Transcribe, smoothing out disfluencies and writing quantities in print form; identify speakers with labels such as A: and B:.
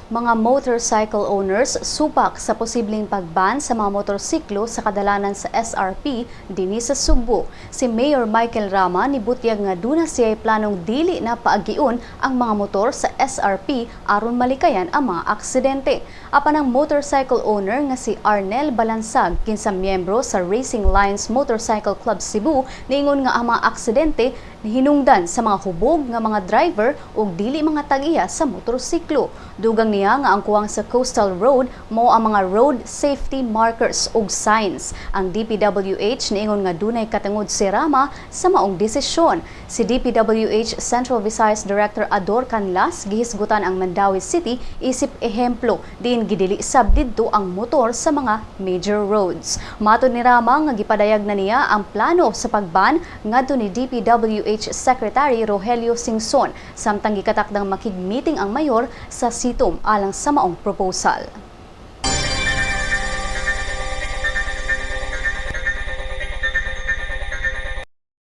A: Mga motorcycle owners supak sa posibleng pagban sa mga motorsiklo sa kadalanan sa SRP dinhi sa Sugbo. Si Mayor Michael Rama nibutyag nga duna siya'y planong dili na paagion ang mga motor sa SRP aron malikayan ang mga aksidente. Apan ang motorcycle owner nga si Arnel Balansag, kinsa miyembro sa Racing Lions Motorcycle Club Cebu, niingon nga ang mga aksidente hinungdan sa mga hubog nga mga driver ug dili mga tag-iya sa motorsiklo. Dugang niya nga ang kuwang sa Coastal Road mao ang mga road safety markers ug signs. Ang DPWH niingon nga dunay katungod si Rama sa maong desisyon. Si DPWH Central Visayas Director Ador Canlas gihisgutan ang Mandaue City isip ehemplo diin gidili sab didto ang motor sa mga major roads. Matod ni Rama nga gipadayag na niya ang plano sa pagban ngadto ni DPWH Secretary Rogelio Singson, samtang gikatakdang makig-meeting ang mayor sa CITUM alang sa maong proposal.